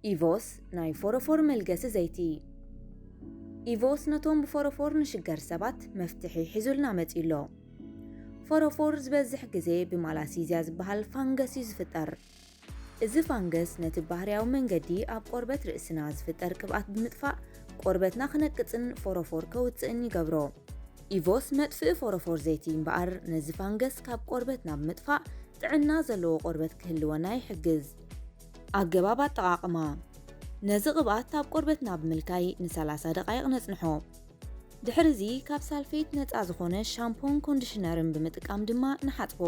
ኢቮስ ናይ ፎሮፎር መልገሲ ዘይቲ። ኢቮስ ነቶም ብፎሮፎር ንሽገር ሰባት መፍትሒ ሒዙልና መጺኡ ኣሎ። ፎሮፎር ዝበዝሕ ግዜ ብማላሲዝያ ዝበሃል ፋንገስ እዩ ዝፍጠር። እዚ ፋንገስ ነቲ ባህርያዊ መንገዲ ኣብ ቆርበት ርእስና ዝፍጠር ቅብኣት ብምጥፋእ ቆርበትና ክነቅጽን ፎሮፎር ከውጽእን ይገብሮ። ኢቮስ መጥፍኢ ፎሮፎር ዘይቲ እምበኣር ነዚ ፋንገስ ካብ ቆርበትና ብምጥፋእ ጥዕና ዘለዎ ቆርበት ክህልወና ይሕግዝ። ኣገባብ ኣጠቓቕማ። ነዚ ቅብኣት ኣብ ቆርበትና ብምልካይ ን30 ደቓይቕ ነጽንሖ። ድሕርዚ ካብ ሳልፌት ነጻ ዝኾነ ሻምፖን ኮንዲሽነርን ብምጥቃም ድማ ንሓጽቦ።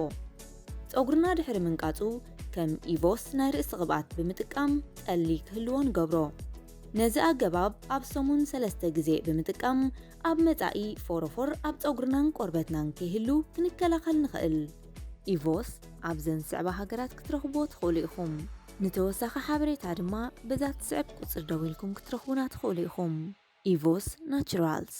ጸጉርና ድሕሪ ምንቃጹ ከም ኢቮስ ናይ ርእሲ ቅብኣት ብምጥቃም ጠሊ ክህልዎ ንገብሮ። ነዚ ኣገባብ ኣብ ሰሙን ሰለስተ ግዜ ብምጥቃም ኣብ መጻኢ ፎሮፎር ኣብ ጸጉርናን ቆርበትናን ከይህሉ ክንከላኸል ንኽእል። ኢቮስ ኣብዘን ዝስዕባ ሃገራት ክትረኽብዎ ትኽእሉ ኢኹም። ንተወሳኺ ሓበሬታ ድማ በዛ ትስዕብ ቁጽሪ ደዊልኩም ክትረኽቡና ትኽእሉ ኢኹም። ኢቮስ ናቹራልስ።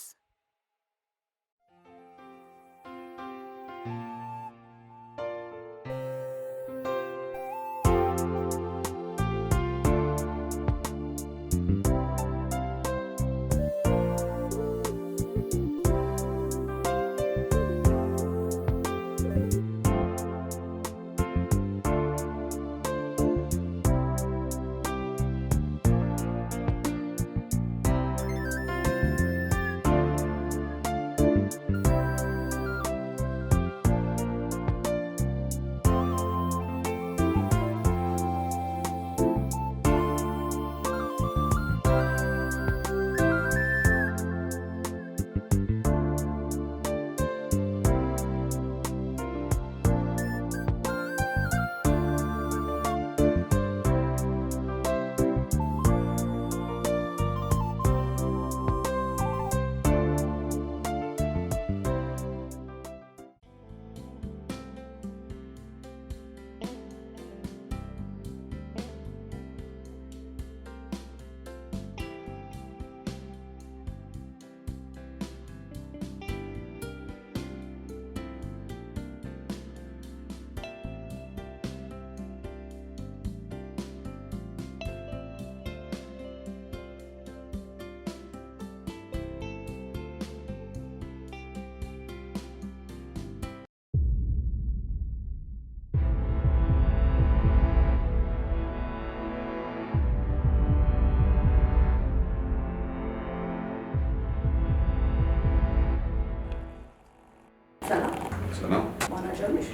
ሰላም። ሰላም። ማናጀር ነሽ?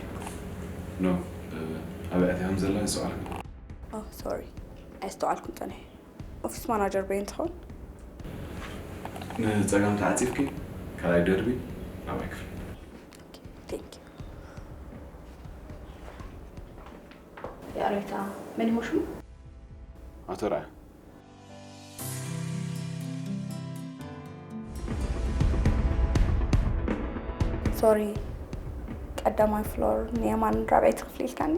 ኖ፣ እ፣ ኣበይ ኣትያ ከም ዘላ ይሰኣልኩ። ኦ፣ ሶሪ። ኣይስተዋልኩን ጸኒሐ። ኦፊስ ማናጀር በየን ትኸውን? ንጸጋም ተዓጺፍኪ፣ ካልኣይ ደርቢ፣ ራብዓይ ክፍሊ። ኦኬ፣ ቴንክ ዩ። ያሬታ፣ መን ይሞ ሽሙ? ኣቶ ራያ። ሶሪ፣ ቀዳማይ ፍሎር ንየማን ራብዐይቲ ክፍሊ ኢልካኒ?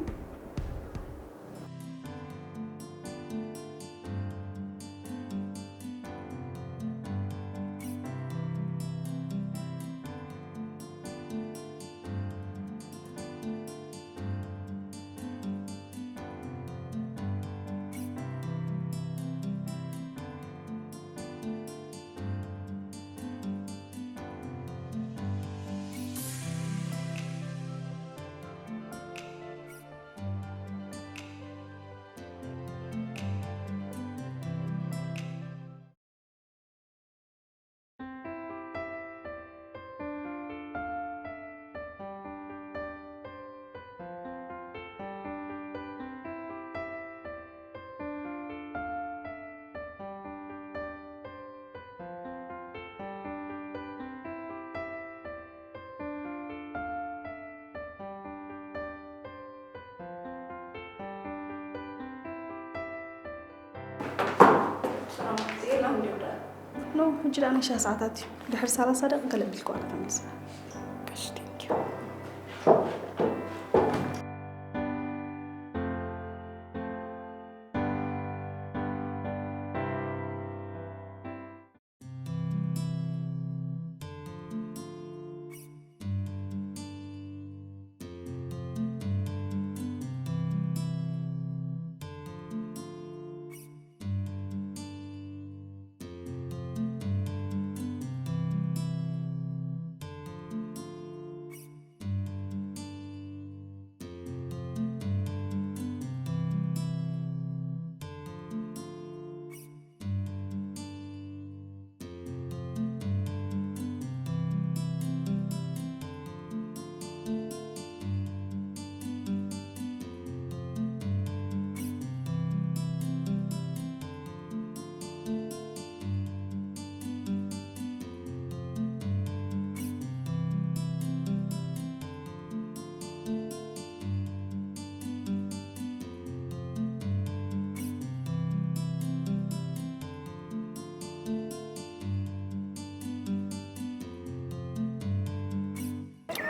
ኖ፣ ሕጂ ደኣ ናይ ሻሂ ሰዓታት እዩ። ድሕሪ ሰላሳ ደቂቕ ገለ ቢልኩ ኣነ ተመልሰ። ቀሽ፣ ቴንክ ዩ።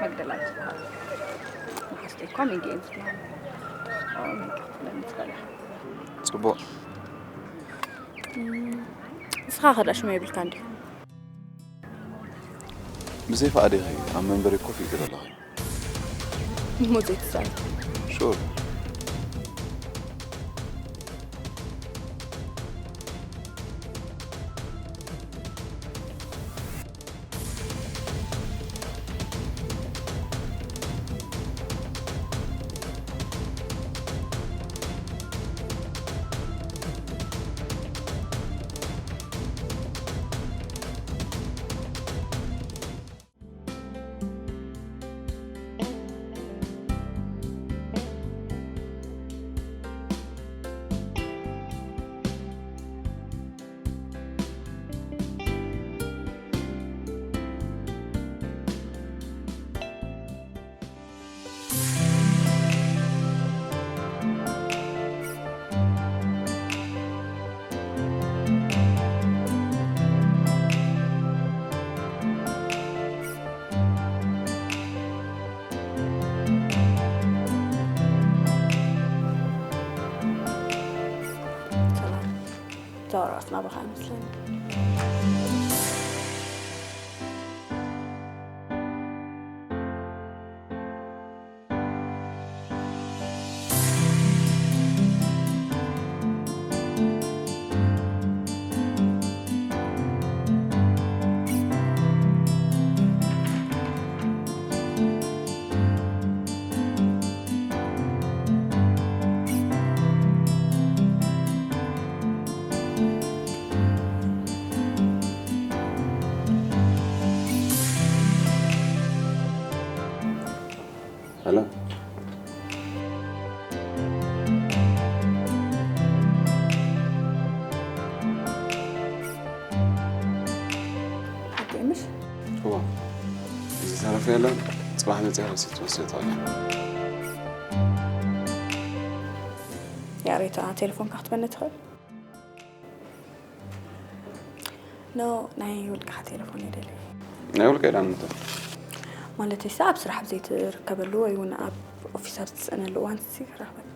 መግደላዊት ዝበሃል። መሓዝተይ እኳ ሜንጌ እየን ዝበሃል። ኣብኡ ሜንጌ ክትብለኒ ትኽእል ኢኻ። ጽቡቕ። እም፣ ንስኻ ከ ሽም የብልካን ድዩ? ብዘይ ፍቓደይ ኢኺ ኣብ መንበረይ ኮፍ ኢልኪ ዘለኺ። እሞ ዘይትዛረብ። ሹር። ሰላም። ተወራስና ብኻ ይመስለኒ። ሄሎ። ሓቂ ምሽ? እዋ። ዝተረፈ የለን። ጽባሕ መጺኣ ረሲት ትወስድ ትኽእል እያ። ያሬታ፣ ቴሌፎንካ ክትበኒ ትኽእል? ኖ፣ ናይ ውልቅኻ ቴሌፎን ይደሊ። ናይ ውልቀይ ዳን እንተ? ማለት እሳ ኣብ ስራሕ ኣብ ዘይትርከበሉ ወይ እውን ኣብ ኦፊስ ኣብ ዝስእነሉ እዋን ሲ ክረኽበካ።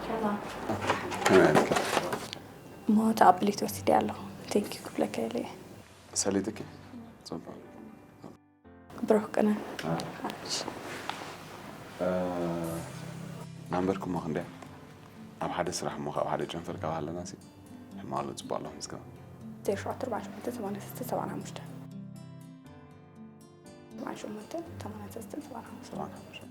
ሰላም። ከመይ ኣለኪ? እሞ ተቐብሊት ወሲደ ኣለኹ። ቴንኪዩ ክብለካ ኢለ እየ። ሰሊጥኪ? ጽቡቕ። ብሩኽ ቅነ። እ፣ ናምበርኩም እሞ ክንደያ? ኣብ ሓደ ስራሕ እሞ ካብ ሓደ ጨንፈር ካብ ሃለና ሲ ሕማሉ ጽቡቕ ኣለኹም እስከ። ዜሮ ሸውዓተ ኣርባዕተ ሸሞንተ ሰማንያ ሰለስተ ሰብዓን ሓሙሽተን። ኣርባዕተ ሸሞንተ ሰማንያ ሰለስተ ሰብዓን ሓሙሽተን። ሰብዓን ሓሙሽተን።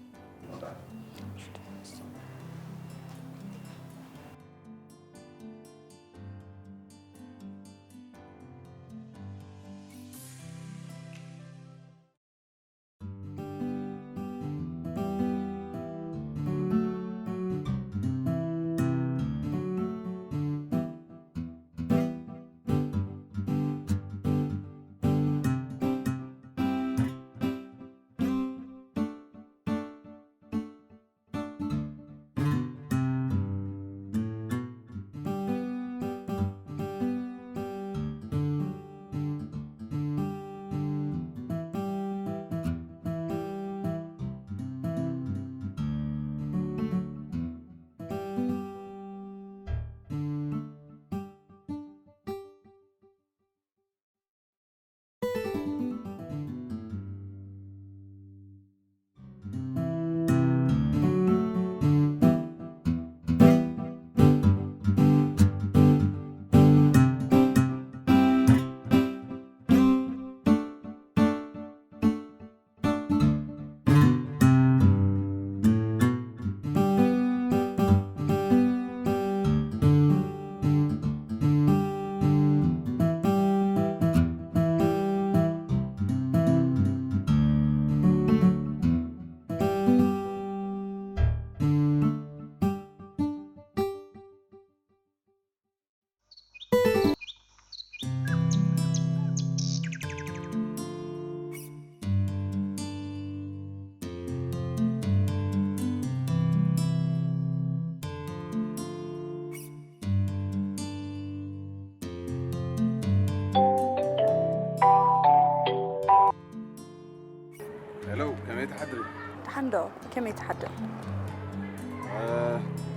ዶ ከመይ ትሓድር?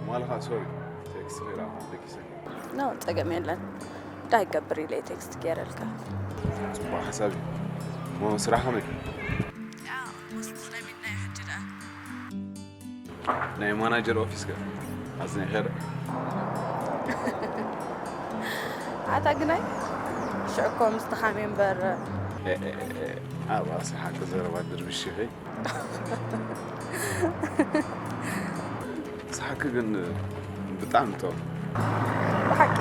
ማለኻ ሶሪ ቴክስት ፌራ ደቂሰ ኖ፣ ጸገም የለን። እንታይ ይገብር ኢለ ቴክስት ገይረልካ። ጽቡቕ ሓሳብ እዩ። እሞ ስራሕ ከመይ? ናይ ማናጀር ኦፊስ ገ ኣዝነ ይኸደ። ኣታ ግናይ ሽዕኮ ምስትኻሚ እምበር ኣብ ኣስሓቂ ዘረባ ድርብሽ ይኸይ ስሓቂ ግን ብጣዕሚ ጥዑም። ብሓቂ።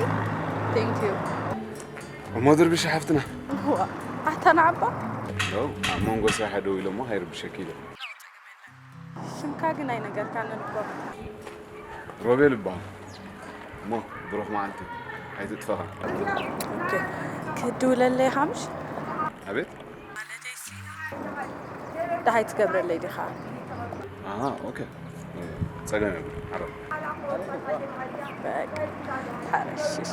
Thank you። እሞ ድርብሽ ሓፍትና ዋ ኣታ ንዓባ ው ኣብ መንጎ ስራሕ ደው ኢሎሞ ኣይርብሸኪ ኢለ ሽምካ ግን ኣይነገርካንን እኮ። ሮቤል ይበሃል እሞ ብሩኽ መዓልቲ ኣይትጥፈኻ። ኦኬ፣ ክድውለለይ ሓምሽ ኣቤት ደሃይ ትገብረለይ ዲኻ? ኣሃ ኦኬ ጸገም የብሉ ሓራ በቃ ሓረሽሽ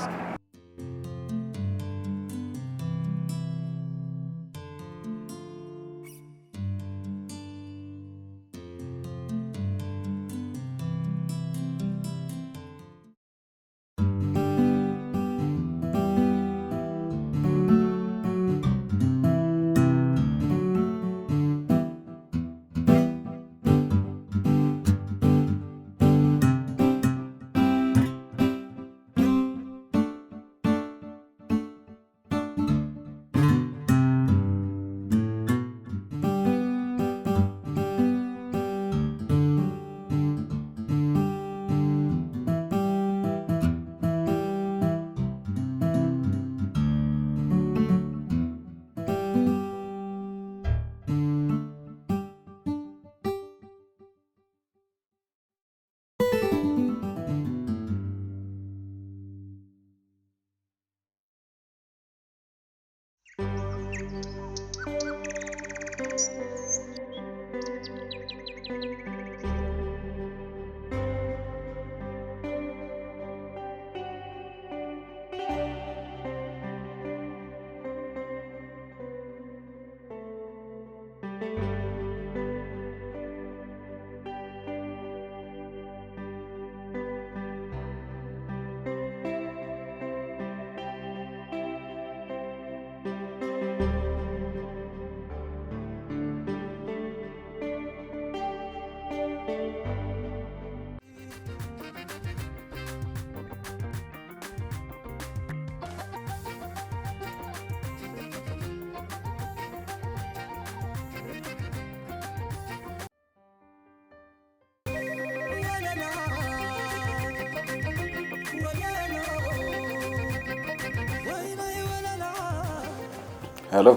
ሄሎ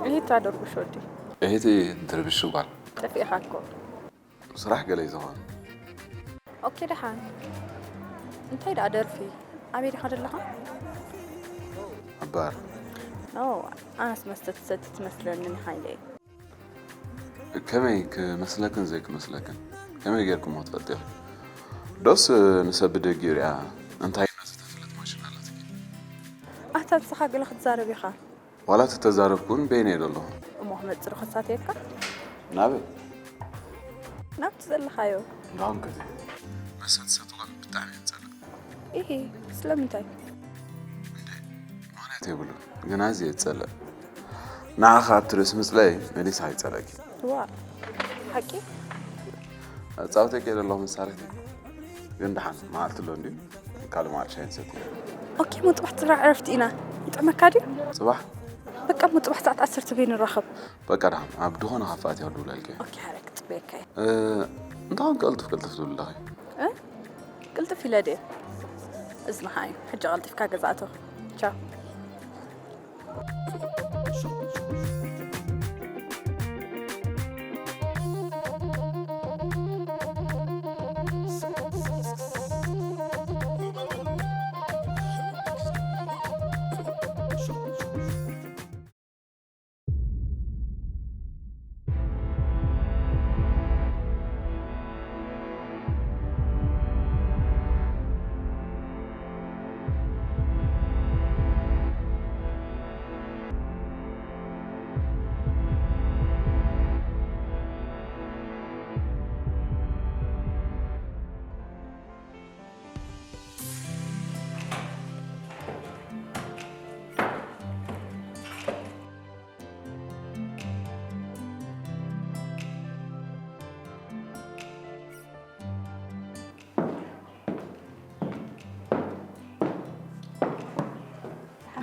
እሂታ ደርቡሽ ወዲ እህቲ ድርብሽ ጓል ጠፊእኻ እኮ ስራሕ ገለ ይዘኾን ኦኬ ደሓን እንታይ ደኣ ደርፊ ኣበይ ዲኻ ዘለኻ ኣባር ኖ ኣነስ መስተ ትሰቲ ትመስለኒ ሓይለይ ከመይ ክመስለክን ዘይክመስለክን ከመይ ጌርክሞ ትፈልጢ ኢኺ ዶስ ንሰብ ብደጊኡ ሪኣ እንታይ ነዚ ተፍልጥ ማሽን ኣላትኪ ኣታ ንስኻ ገለ ክትዛረብ ኢኻ ዋላ ተተዛረብኩ እውን በይነ እየ ዘለኹ እሞ ክመፅእ ዶ ከሳትየካ ናበይ ናብቲ ዘለኻዮ እንዳኹም ከዚ መሰት ሰትኾን ብጣዕሚ እየ ዝፀልእ ኢሂ ስለምንታይ ምክንያት የብሉን ግን ኣዝየ ዝፀልእ ንዓኻ ኣብቲ ርእሲ ምፅላይ መሊስ ኣይፀለእኪ ዋ ሓቂ ፃውተይ ከ ዘለኹ መሳርሕቲ ግን ደሓን መዓልቲ ኣሎ እንድዩ ካልእ መዓልቲ ሻሂ ንሰቲ ኦኬ ሞ ፅባሕ ፅራዕ ዕረፍቲ ኢና ይጥዕመካ ድዩ ፅባሕ በቃ ሞ ፅባሕ ሰዓት ዓሰርተ በይ ንራኸብ በቃ ደሓን ኣብ ድኾነ ካፋት ያው ድውለልከ ኦኬ ሓረ ክፅበየካ እየ እንታውን ቀልጥፍ ቀልጥፍ ትብል ኣለኺ እ? ቅልጥፍ ኢለ ድየ እዝንኻ እዩ ሕጂ ቀልጢፍካ ገዛእቶ ቻው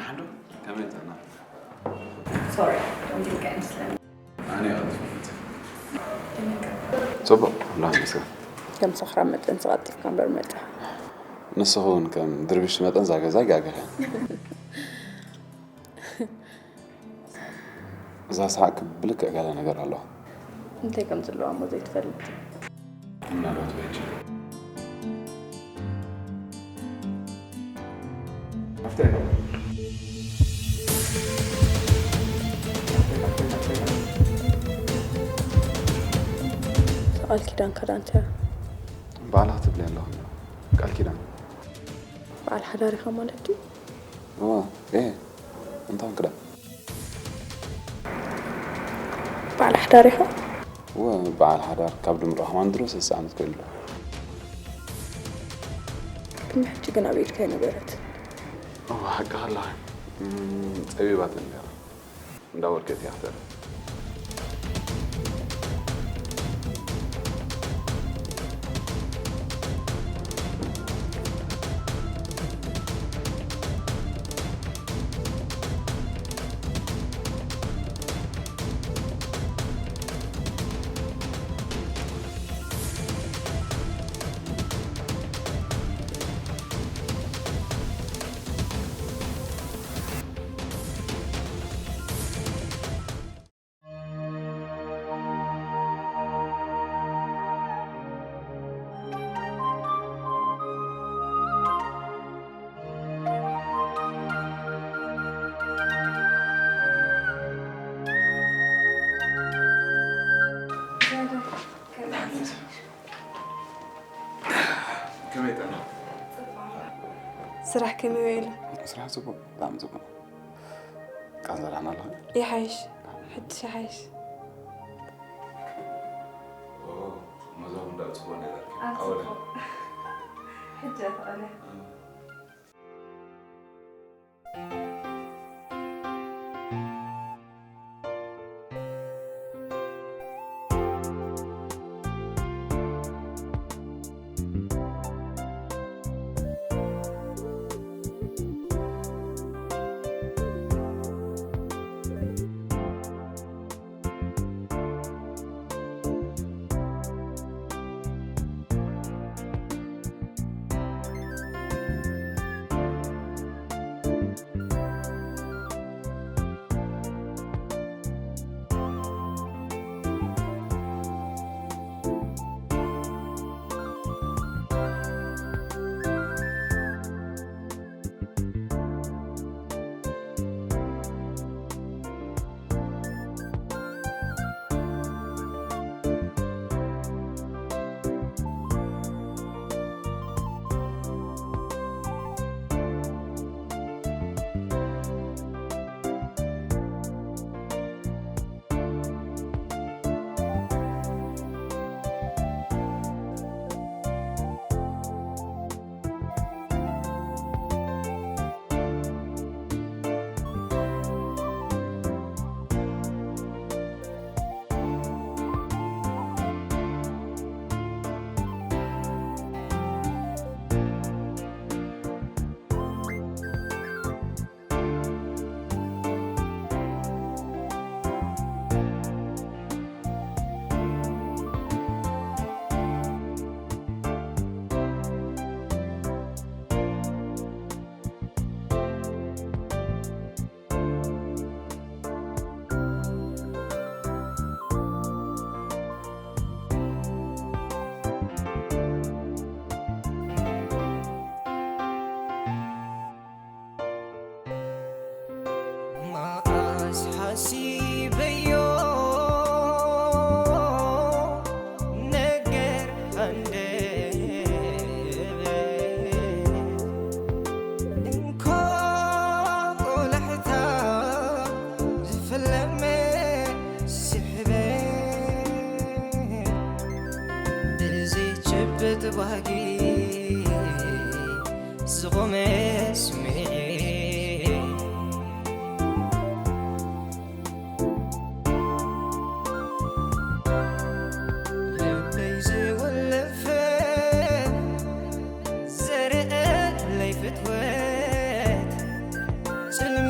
ሓንዶ ከመይ ጥዕና? Sorry, don't think I'm Islam. ኣነ ይቐልፍ ጽቡቕ ኣምላኽ ይመስገን። ከም ሰኽራም መጠን ዝቐልጢፍካ እምበር መጠ ንስኺ እውን ከም ድርብሽ መጠን እዛ ገዛ ይጋገኸ። እዛ ሰዓት ብልክዕ ገለ ነገር ኣለዋ። እንታይ ከም ዘለዋ እሞ ዘይትፈልጥ። ምናልባት በጅ ቃል ኪዳን ከዳንተ ባዕላ ትብለያ ኣለኹ። ቃል ኪዳን በዓል ሓዳር ኢኻ ማለት ድዩ? እዋ፣ ኤ እንታይ ክዳ በዓል ሓዳር ኢኻ? እወ፣ በዓል ሓዳር ካብ ድምሮ ከማን ድሮ ሰለስተ ዓመት ኮይኑ ኣሎ። ግን ሕጂ ግን ኣብ ኢድካ ኣይነበረት። እዋ፣ ሓቂ ከላ ጸቢባትኒ ነራ። እንዳወልቀት እያ ክትብል። ከመይ ጥዕና? ስራሕ ከመይ ውዒሉ? ስራሕ ጽቡቕ፣ ብጣዕሚ ጽቡቕ። ቃንዘራና ኣለኹ። ይሓይሽ፣ ሕድሽ ይሓይሽ። መዛሙ እንዳብጽዎ ነገር ኣጽቡቕ። ሕጂ ኣትቐለ። መዓስ ሓሲበዮ ነገር ሃንደበት፣ እንኳ ቆላሕታ ዝፈለመ ስሕበት፣ ብዘይጭብጥ ባህጊ ዝቖመ ስምዒት። ልበይ ዝወለፈ ዘርእለይ ፍትወት፣ ጽልመት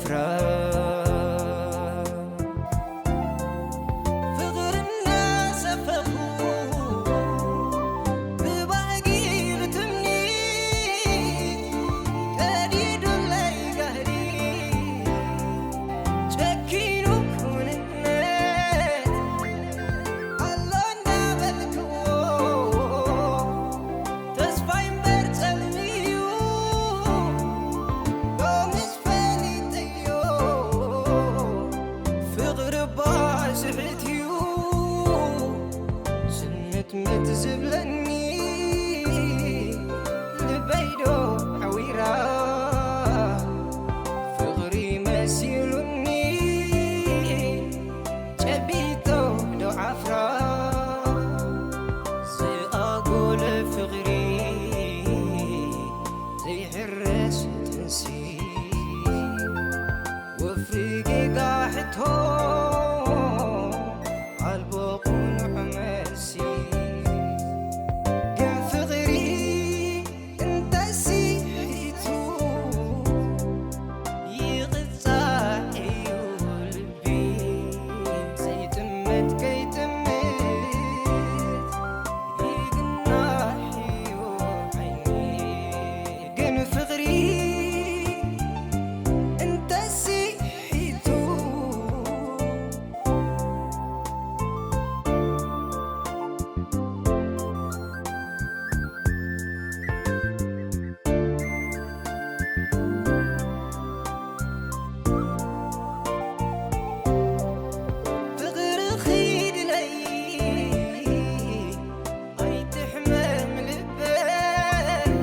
ፍረ ፍቕርና ሰፈኹ ብባህጊ ብትምኒት ቀዲዱለይ ጋህዲ ጨኪኑ ክውንነት ኣሎ እንዳበልክዎ ተስፋይ እምበር ጸልምዩ ሎምስ ፈሊጠዮ ፍቕሪ እባ ስሕት እዩ ስምትምት ዝብለኒ ልበይዶ ዓዊራ ፍቕሪ መሲሉኒ ጨቢጦ ዶ ዓፍራ ዝኣጎለ ፍቕሪ ዘይሕረስ ጥንሲ ወፍሪ ጌጋ ሕቶ ኣልቦ ቁኑዕ መልሲ ግን ፍቕሪ እንተስሒቱ ይቕጻዕ እዩ ልቢ ዘይጥምት ከይጥምት ይግናሕ እዩ ዓይኒ ግን ፍቕሪ እንተስሒቱ ፍቕርኺ ድለይ ኣይትሕመም ልበይ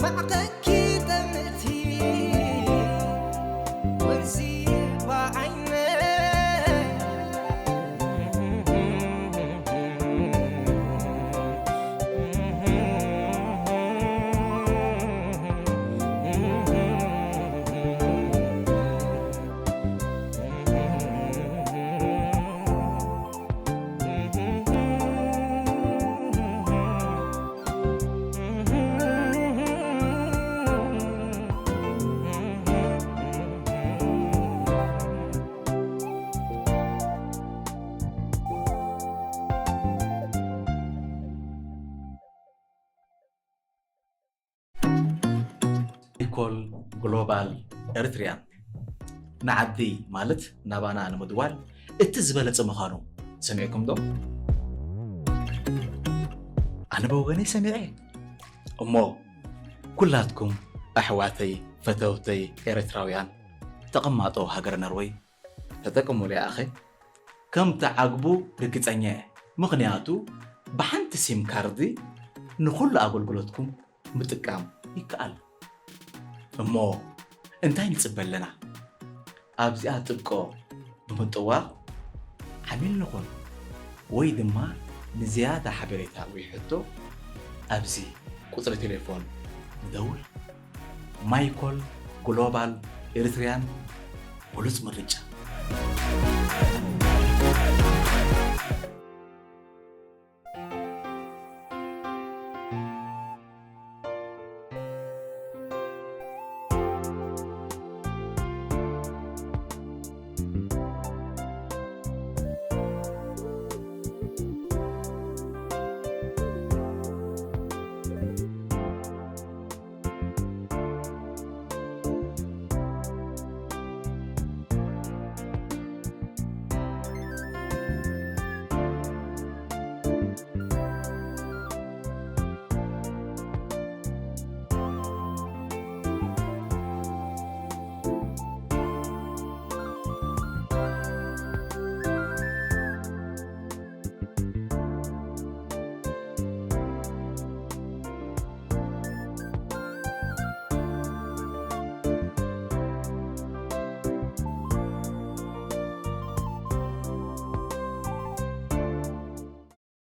ማዕቐኪ ጠምቲ ወርዚ ባዓይነ ኢኮል ግሎባል ኤርትሪያን ንዓዲ ማለት ናባና ንምድዋል እቲ ዝበለጸ ምዃኑ ሰሚዕኩም ዶ? ኣነ ብወገነይ ሰሚዐ እሞ ኩላትኩም ኣሕዋተይ ፈተውተይ ኤርትራውያን ተቐማጦ ሃገረ ነርወይ ተጠቀሙሉ ኣኸ ከም ትዓግቡ ርግጸኛ እየ። ምኽንያቱ ብሓንቲ ሲም ካርዲ ንኹሉ ኣገልግሎትኩም ምጥቃም ይከኣል። እሞ እንታይ ንጽበ ኣለና? ኣብዚኣ ጥብቆ ብምጥዋቕ ዓሚል ንኹን ወይ ድማ ንዝያዳ ሓበሬታ ወይ ሕቶ ኣብዚ ቁጽሪ ቴሌፎን ንደውል። ማይኮል ግሎባል ኤሪትሪያን ብሉጽ ምርጫ።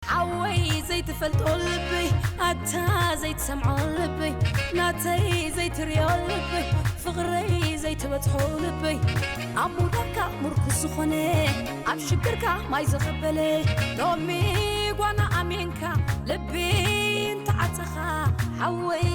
ሓወይ ዘይትፈልጦ ልበይ ኣታ ዘይትሰምዖ ልበይ ናተይ ዘይትሪኦ ልበይ ፍቕረይ ዘይትበጽሖ ልበይ ኣብ ሙዳካ ምርኩስ ዝኾነ ኣብ ሽግርካ ማይ ዝቕበለ ሎሚ ጓና ኣሜንካ ልቢ እንተዓጸኻ ሓወይ